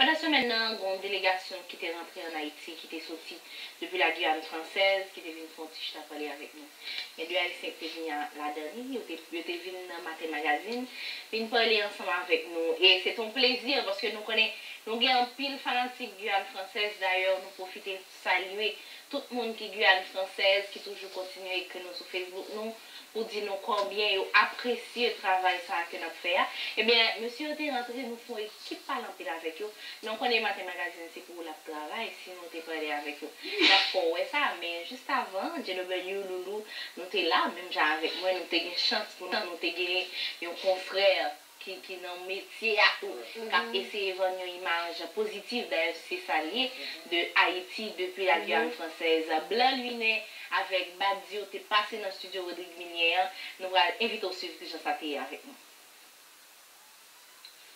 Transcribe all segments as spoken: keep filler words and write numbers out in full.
Pandan semèn nan, gen yon delegasyon ki te rantre ann Ayiti, ki te soti depi la Guyane Française, ki te vin fè yon ti chita pale avèk nou. Gen de Ayisyen ki te vini a- ladan li, yo te, yo te vin nan Maten Magazine, vin pale ansanm avèk nou. E se te yon plezi, paske nou konnen, nou gen anpil fanatik Guyane Française. Dayè, nou pwofite salye tout moun ki Guyane Française, ki toujou kontinye ekri nou sou Facebook nou, pou di nou konbyen yo apresye travay sa a ke n ap fè a. Ebyen, mesye yo te rantre, nou fè yon ekip pale anpil avèk yo. Men w konnen Maten Magazine se pou ou l ap travay, sinon w te pale avèk yo. N ap fè w wè sa, men jis avan, J W, Loulou, nou te la, menm jan avèk mwen, nou te gen chans pou nou, nou te gen yon konfrè ki, ki nan metye a tou, k ap eseye vann yon imaj pozitif, dayè se sa l ye, de Ayiti, depi la Guyane Française. Blan Linè avèk Badio te pase nan estidyo Rodrigue Minière an, nou pral envite w swiv kijan sa te ye avèk nou.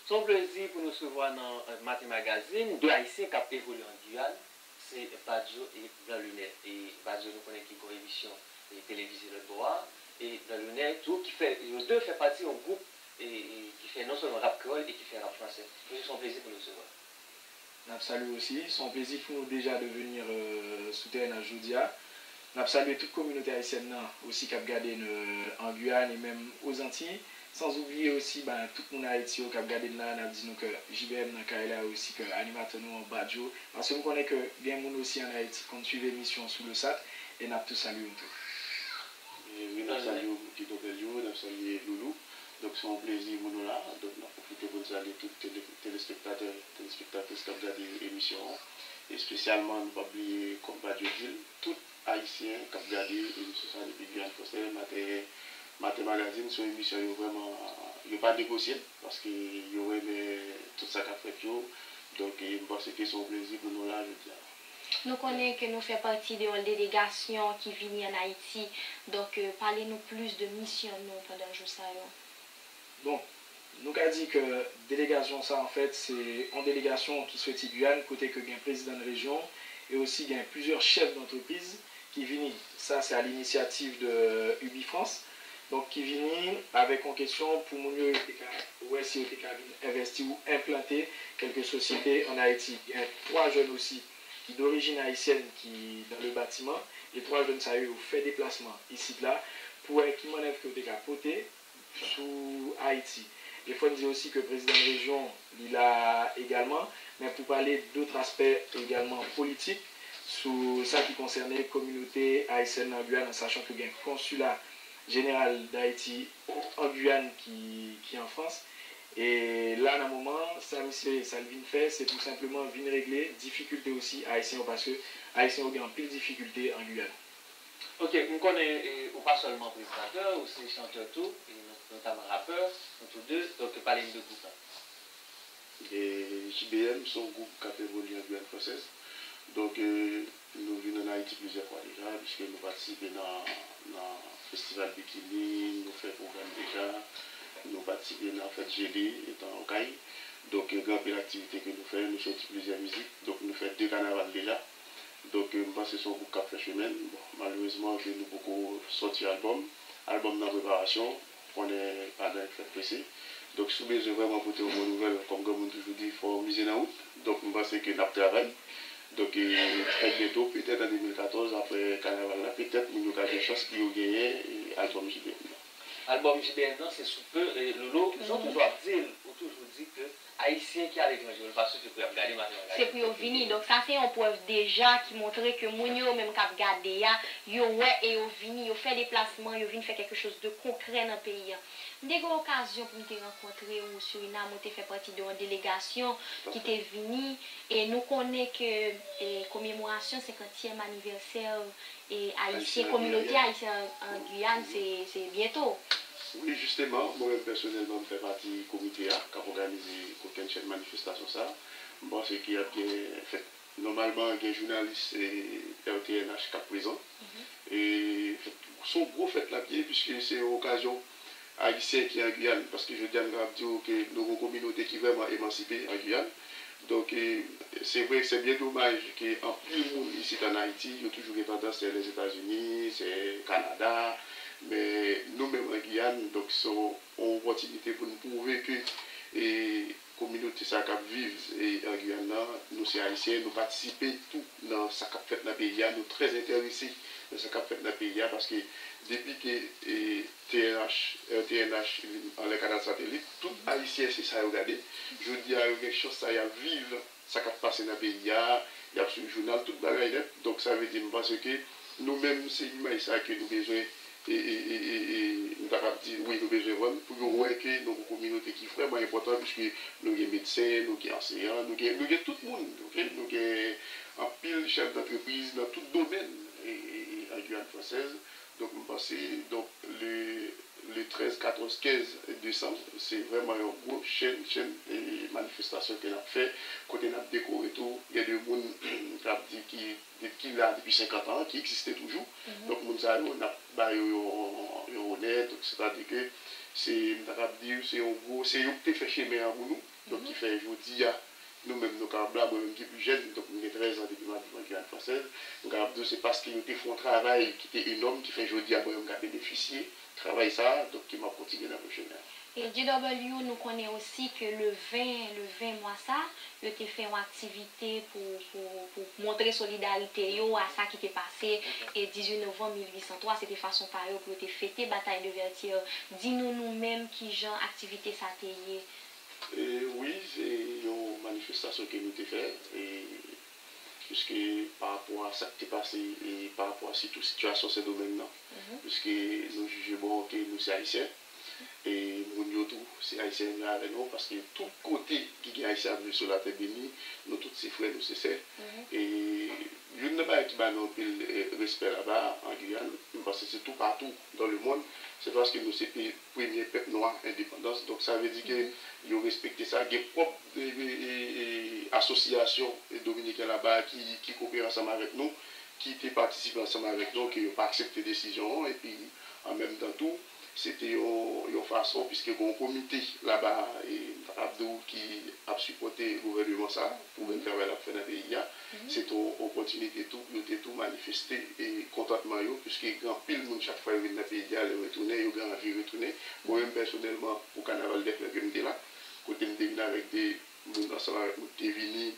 Se yon plezi pou nou resevwa nan eh, Maten Magazine de Ayisyen k ap evolye an Giyàn, se Badio e Blan Linè. E Badio, nou konnen ki gen yon emisyon eh, televize lòt bò a, e Blan Linè tou, ki fè, yo de fè pati yon gwoup eh, eh, ki fè non sèlman rap kreyòl e ki fè rap fransè. Mesye, se yon plezi pou nou resevwa. N ap salye w osi. Se yon plezi pou nou deja de venir euh, sou T N H jodi a. N ap salye tout kominote ayisyèn nan osi k ap gade n euh, an Giyàn e menm Ozantiy. Sans oublier osi ben, tout moun Ayiti yo k ap gade n la, n ap di nou ke J B M nan kay la osi ke animatè nou an Badio. Paske m konnen ke gen moun osi an Ayiti k konn swiv emisyon sou Losat e n ap tou salye w tou. E wi, n ap salye w Guido Belio, n ap salye Loulou. Donk se yon plezi pou nou la. Donk n ap pwofite pou n salye tout tele, telespektatè, telespektatris k ap gade emisyon an. Espesyalman, nou p ap bliye, kòm Badio di l, tout Ayisyen k ap gade emisyon sa depi Giyàn Fransèz, Maten, Maten Magazine, se yon emisyon yo vrèman, yo pa negosye, paske yo renmen tout sa k ap fèt yo. Donk, e, m panse ke se yon plezi pou nou la jodi a. Nou konnen ke nou fè pati de yon delegasyon ki vini ann Ayiti. Donk, euh, pale nou plis de misyon nou pandan jou sa yo. Donk, nou ka di ke delegasyon sa, anfèt, se yon delegasyon ki soti Giyàn, kote ke gen prezidan de rejyon e osi gen plizyè chèf dantrepriz ki vini. Sa, se a linisyativ de Ubifrance. Donk, ki vini avèk yon kesyon pou moun yo, yo te ka wè si yo te ka vin envèsti ou enplante kèlke sosyete ann Ayiti. Gen twa jèn osi ki dorijin ayisyèn ki dans le bâtiment. E twa jèn sa yo, yo fè deplasman isit la pou wè ki mannèv ke yo te ka pote sou Ayiti. E fò n di osi ke prezidan de rejyon, li la egalman, men pou pale dòt aspè egalman politik sou sa ki konsène kominote ayisyèn nan Giyàn, an sachan ke gen konsila jeneral Dayiti an Giyàn ki, ki an Frans. E la, nan moman, sa misye, sa l vin fè, se tou senpleman vin regle difikilte osi ayisyen yo, paske ayisyen yo gen anpil difikilte an Giyàn. Ok, m konnen e, ou pa sèlman prezantatè, ou se chantè tou, e not- notaman rapè, nou tou de, donk pale n de gwoup la. E, J B M se yon gwoup k ap evolye an Giyàn Fransèz. Donk, e, nou vin ann Ayiti plizyè fwa deja, piske nou patisipe nan, nan festival Bikini, nou fè pwogram deja, nou patisipe nan fèt Jele, etan Okay. Donk, e, gen anpil aktivite ke nou fè, nou soti plizyè mizik, donk nou fè de kanaval deja. Donk, e, m panse se yon gwoup k ap fè chemen l. Bon, malerezman, ke nou poko sòti albòm. Albòm nan preparasyon, konnen pa gen anyen k fèt prese. Donk, si w bezwen vrèman pote yon bon nouvèl, kòm granmoun toujou di, fò w mize nan wout. Donk, m panse ke n ap travay. Donk, e, trè byento, petèt an de mil katòz, aprè kanaval la, petèt moun yo ka gen chans pou yo genyen, e, albòm J B M nan. Albòm J B M nan, se sou pe, e, Loulou, jan w toujou ap di l, ou toujou di ke Ayisyen ki aletranje yo, l pa sifi pou y ap gade Maten Magazine. Se pou yo vini. Donk, sa se yon prèv deja ki montre ke moun yo menm k ap gade a, yo wè e yo vini, yo fè deplasman, yo vin fè kèkechoz de konkrè nan peyi a. M te gen okazyon pou m te rankontre w Surinam, ou te fè pati de yon delegasyon ki te vini, e nou konnen ke e, komemorasyon senkantyèm anivèsè e, ayisyen, kominote ayisyen an, an Giyàn, se, se byento. Wi, jisteman, mwen menm pèsonèlman, m fè pati komite a k ap òganize kokennchenn manifestasyon sa a. M panse ke y ap gen fèt. Nòmalman, gen jounalis e, R T N H k ap prezan. E, fèt, se yon gwo fèt l ap ye, piske se yon okazyon ayisyen ki an Giyàn, paske jodi a m kapab di w ke nou gen yon kominote ki vrèman emansipe an Giyàn. Donk, e, se vre, se byen domaj ke anpil moun isit ann Ayiti, yo toujou gen tandans se Lèzetazini, se Kanada, men nou menm an Giyàn, donk, se yon, yon opòtinite pou n pwouve ke, e, Kominote sa k ap viv e, an Giyàn nan, nou se Ayisyen, nou patisipe tou nan sa k ap fèt nan peyi a, nou trè enterese nan sa k ap fèt nan peyi a, paske depi ke e, T N H, R T N H vin anlè Kanal Satelit, tout Ayisyen se sa yo gade. Jodi a, yo gen chans sa y ap viv sa k ap pase nan peyi a, y ap swiv jounal, tout bagay nèt. Donk, sa vle di, m panse ke nou menm, se imaj sa ke nou bezwen e, e, e, e, e, m ta kab di, wi, nou bezwen vann pou yo wè ke nou gon kominote ki vrèman enpòtan, piske nou gen medsen, nou gen anseyan, nou gen, nou gen tout moun, oke? Nou gen anpil chèf dantrepriz nan tout domèn e, e, e, an Giyàn fransèz. Donk, m panse, donk, le, le trèz, katòz, kenz desanm, se vrèman yon gwo chèn, chèn e, manifestasyon ke n ap fè, kote n ap dekore tou. Gen de moun k ap di ki ki la depi senkant an, ki egziste toujou. Donk, moun sa yo, n ap ba yo yon, yon onè. Donk, sètadi ke se, m ta kab di, se yon gwo, se yo ki te fè chemen an pou nou. Donk, ki fè jodi a, nou menm, nou kapab la, mwen menm ki pi jèn, donk, mwen gen trèz an depi m ap viv an Giyàn fransèz, m kapab di w se paske yo te fè yon travay ki te enòm, ki fè jodi a, mwen menm, m ka benefisye travay sa a, donk, ke m ap kontinye nan menm chemen an. E J W, nou konnen osi ke le ven, le ven mwa sa, yo te fè yon aktivite pou, pou, pou montre solidarite yo a sa ki te pase e dizuit novanm mil uit san twa, se te fason pa yo pou yo te fete batay de Vètyè. Di nou, nou menm, kijan aktivite sa te ye? E, wi, se yon manifestasyon ke nou te fè, e, piske pa rapò a sa k te pase, e pa rapò a sitou sitiyasyon Sendomeng nan, piske nou jije bon ke nou se Ayisyen, e moun yo tou, se Ayisyen menm jan avè nou, paske tout kote ki gen Ayisyen ap viv sou latè beni, nou tout se frè, nou se sè. E youn nan bagay ki ba nou anpil, e, respè laba a, an Giyàn, m panse se toupatou dans le monde, se paske nou se pe-, premye pèp nwa endepandans. Donk, sa vle di ke yo respekte sa. Gen pwòp, e, e, e, e, asosyasyon, e, dominiken laba a ki, ki kopere ansanm avèk nou, ki te patisipe ansanm avèk nou, ke yo pa aksepte desizyon an, epi an menm tan tou, se te yon, yon fason, piske gen yon komite laba a, e, m ta kab di w, ki ap sipòte gouvèneman sa a, pou bèl travay l ap fè nan peyi a. Se te yon opòtinite tou pou yo te tou manifeste, e, kontantman yo, piske gen anpil moun, chak fwa yo vin nan peyi a, lè yo retounen, yo gen anvi retounen. Mwen menm, pèsonèlman, pou Kanaval dè Flè ke m te la, kote m te vin avèk de moun ansanm avèk mwen ki te vini,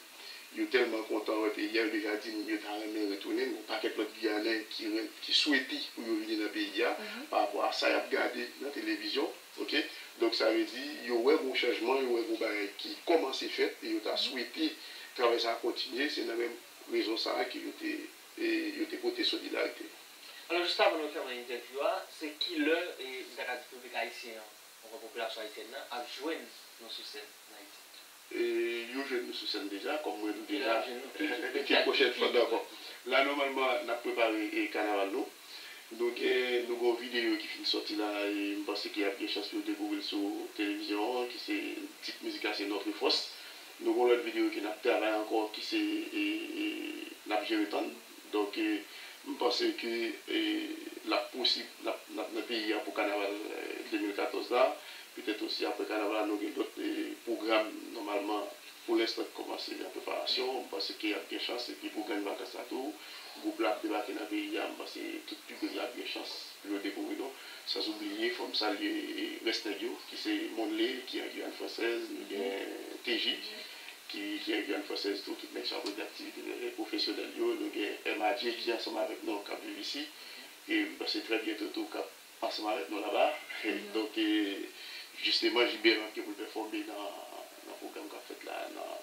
yo tèlman kontan wè peyi a, yo deja di m yo ta renmen retounen. Gen yon pakèt lòt Giyanè ki ren-, ki swete pou yo vini nan peyi a, pa rapò a sa y ap gade nan televizyon, oke? Donk, sa vle di, yo wè gon chanjman, yo wè gon bagay ki kòmanse fèt, e yo ta swete travay sa a kontinye. Se nan menm rezon sa a ke yo te, e, yo te pote solidarite yo. Alò, jis avan nou fèmen entèvyou a, se kilè, e, m ta ka di piblik ayisyen an, ankò popilasyon ayisyèn nan, ap jwenn nou sou sèn an Ayiti? E, yo jwenn nou sou sèn deja, kòm mwen di w deja, kèk pwochèn fwa ankò. La, nòmalman, n ap prepare, e, kanaval nou. Nou gen, nou gen yon videyo ki fin sòti la, e m panse ke y ap gen chans pou yo dekouvri l sou televizyon an, ki se, tit mizik la se Notre Force. Nou gen yon lòt videyo ke n ap travay ankò, ki se, e, e, N ap jere tann. Donk, e, m panse ke, e, l ap posib, n ap, n ap nan peyi a pou kanaval, e, de mil katòz la. Petèt osi apre kanaval la, nou gen lòt, e, pwogram nòmalman pou lenstan k kòmanse an preparasyon. M panse ke y ap gen chans, epi pou grann vakans la tou, gwoup la ap debake nan peyi a. M panse tout piblik la ap gen chans pou yo dekouvri nou. Sanzoubliye, fò m salye, e, rès nèg yo, ki se Monley, ki an Giyàn fransèz, nou gen T J, ki, ki an Giyàn fransèz tou, tout nèg sa yo ap regle aktivite pwofesyonèl yo. Nou gen M A J ki ansanm avèk nou, k ap viv isi. E m panse trè byento tou, k ap ansanm avèk nou laba. Donk, e, jisteman, J B M ap gen pou l pèfòme nan, nan pwogram k ap fèt la, nan,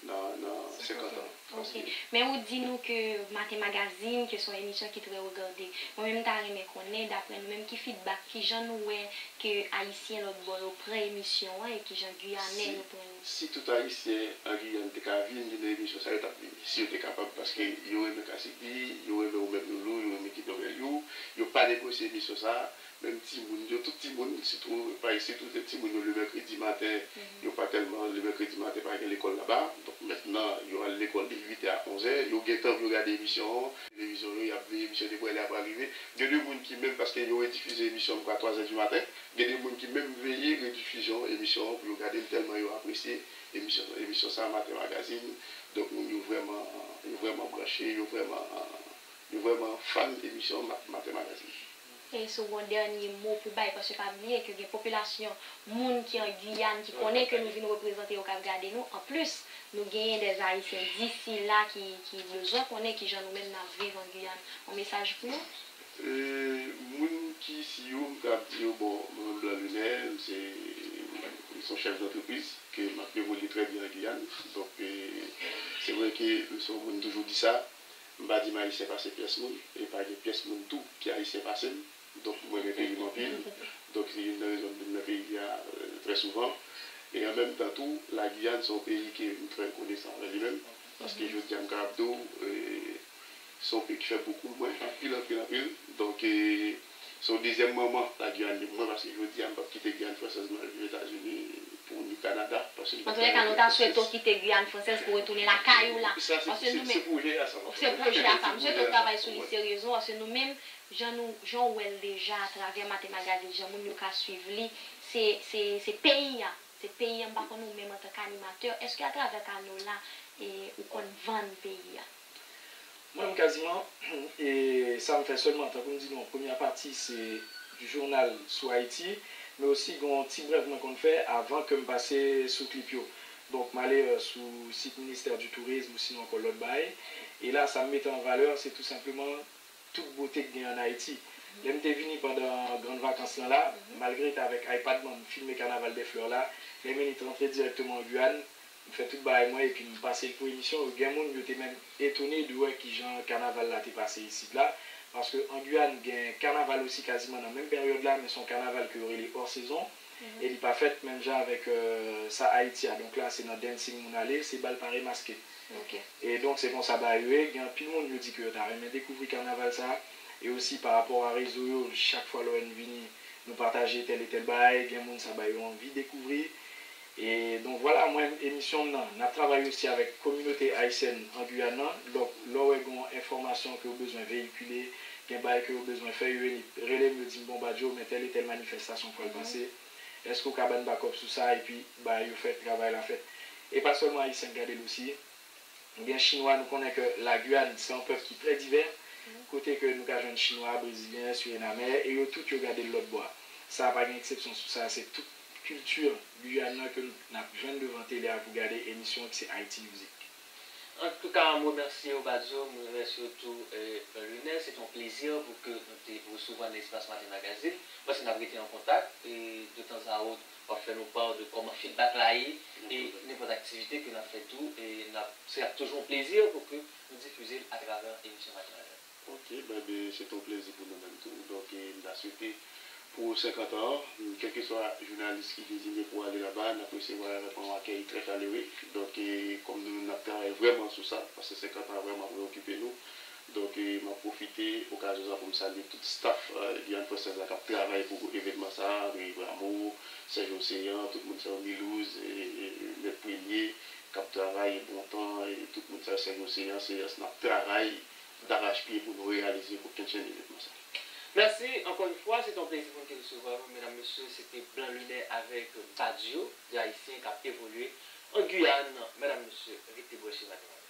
nan, nan senkant an. Ok. Men ou di nou ke Maten Magazine, ke se yon emisyon ki trè regade. Mwen menm, m ta renmen konnen, daprè nou menm, ki feedback, kijan nou wè ke Ayisyen lòt bò yo pran emisyon an e kijan Giyanè yo pran li. Si tout Ayisyen an Giyàn te ka vin li nan emisyon sa, yo t ap vini. Si yo te kapab, paske yo renmen Cassidy, yo renmen ou menm Loulou, yo renmen Kid W, yo pa negosye emisyon sa. Menm timoun yo, tout timoun, sitou, pa, sitou timoun yo, le mèkredi maten, yo pa tèlman, le mèkredi maten, pa gen lekòl laba. Donk, mentnan, yo al lekòl de uit è a onz è, yo gentan pou yo gade emisyon an. Televizyon yo, y ap veye emisyon depi lè a pral rive. Gen de moun ki menm, paske yo redifize emisyon an, m kwè, a twa zè di maten, gen de moun ki menm veye redifizyon emisyon an pou yo gade l, tèlman yo apresye emisyon, emisyon sa a, Maten Magazine. Donk, moun yo vrèman, yo vrèman branche, yo vrèman, yo vrèman fan emisyon Ma-, Maten Magazine. E si w gen yon dènye mo pou bay, paske pa bliye ke gen popilasyon moun ki an Giyàn ki konnen ke nou vin reprezante yo k ap gade nou. Anplis, nou genyen dè Ayisyen disi la ki, ki bezwen konnen kijan nou menm n ap viv an Giyàn. Yon mesaj pou yo? E, moun ki isi yo, m ka di yo, bon, mwen menm Blanc Lunaire, m se, m se yon chèf dantrepriz, ke m ap evolye trè byen an Giyàn. Donk, e, se vre ke m se yon moun toujou di sa, m pa di m ayisyen pase pyès moun, e pa gen pyès moun tou ki ayisyen pase m. Donk, m renmen peyi m anpil. Donk, se youn nan rezon m vin nan peyi a, e, trè souvan. E an menm tan tou, Lagiyàn se yon peyi ke m trè rekonesan anvè li menm. Paske jodi a m kapab di w, e, se yon peyi ki fè bokou pou mwen, anpil, anpil, anpil. Donk, e, se yon dezyèm manman Lagiyàn li pou mwen, paske jodi a m p ap kite Giyàn fransèz m al viv Etazini pou ni Kanada, paske m p ap travay pou Frans. Antouka, nou ta swete w kite Giyàn fransèz pou w retounen lakay ou la. Paske nou menm, se pwojè a sa. Se pwojè a sa. M swete w travay sou li seryezman, paske nou menm, jan nou, jan w wè l deja atravè Maten Magazin, jan moun yo ka swiv li, se, se, se peyi a. Se peyi a, m pa konn ou menm antanke animatè, èske atravè kanal la, e, ou konn vann peyi a? Mwen menm kaziman, e, sa m fè sèlman, tankou m di nou an premyè pati, se jounal sou Ayiti, men osi gen yon ti brèf mwen konn fè avan ke m pase sou klip yo. Donk, m ale, e, sou sit Ministère du Tourisme, osinon ankò lòt bagay. E la, sa m mete an valè, se tou senpleman tout bote k gen ann Ayiti. Lè m te vini pandan grann vakans lan la, malgre te avèk iPad mwen, m filme Carnaval des Fleurs la, lè m vini te rantre dirèkteman an Guyane, m fè tout bagay mwen epi m pase l pou emisyon yo. Gen moun yo te menm etone de wè kijan kanaval la te pase isit la, paske an Guyane gen kanaval osi kaziman nan menm peryòd la, men se yon kanaval ke yo rele hors saison, e li pa fèt menm jan avèk, e, sa Ayiti a. Donk la, se nan dancing moun ale, se bal pare maske. E donk, se konsa bagay yo ye. Gen anpil moun yo di ke yo ta renmen dekouvri kanaval sa. E osi, pa rapò a rezo yo, chak fwa lè w wè n vini, nou pataje tèl e tèl bagay, gen moun sa ba yo anvi dekouvri. E donk, vwala, mwen, emisyon m nan, n ap travay osi avèk kominote ayisyèn an Giyàn nan. Donk, lè w wè gen yon enfòmasyon ke w bezwen veyikile, gen bagay ke w bezwen fè, yo vini rele m, yo di m, bon, Badio, men tèl e tèl manifestasyon pral pase. Èske w ka ban n bakòp sou sa? Epi, bagay yo fèt, travay la fèt. E pa sèlman ayisyen k gade l osi. Gen chinwa, nou konnen ke Lagiyàn se yon pèp ki trè divè, kote ke nou ka jwenn chinwa, brezilyen, sirenamè, e yo tout yo gade l lòt bò a. Sa pa gen eksepsyon sou sa, se tout kilti Giyàn nan ke n ap jwenn devan tele a pou gade emisyon ki se Haiti Music. Antouka, m remèsye w, Badio, m remèsye w tou, Blanc Lunaire. Se te yon plezi pou ke nou te resevwa nan espas Maten Magazin. M panse n ap rete an kontak, e, detanzawòt, w ap fè nou pa de kòman feedback la ye, e nenpòt aktivite ke n ap fè tou, e n ap, se ap toujou yon plezi pou ke nou difize l atravè emisyon Maten Magazin. Ok, ben, ben, se te yon plezi pou nou menm tou. Donk, e, n ta swete pou senkant an, kèlkeswa jounalis ki dezine pou ale laba, n ap resevwa l avèk yon akèy trè kalere. Donk, e, kòm nou menm n ap travay vrèman sou sa, paske senkant an vrèman preyokipe nou. Donk, e, m ap pwofite okazyon sa pou m salye tout staff, e, Giyàn Fransèz la k ap travay pou evènman sa, Ray Rameau, Serge Océan, tout moun sa yo, Milouz, e, e, Mèt Premye, k ap travay Bontan, e tout moun sa yo, Serge Océan, Seyans, n ap travay darachpye pou nou reyalize kokennchenn evènman sa. Mèsi ankò yon fwa, se te yon plezi pou n te resevwa nou, medam, mesye, se te Blanc Lunaire avèk Badio, de Ayisyen k ap evolye an Giyàn. Medam, mesye, rete branche Maten Magazin.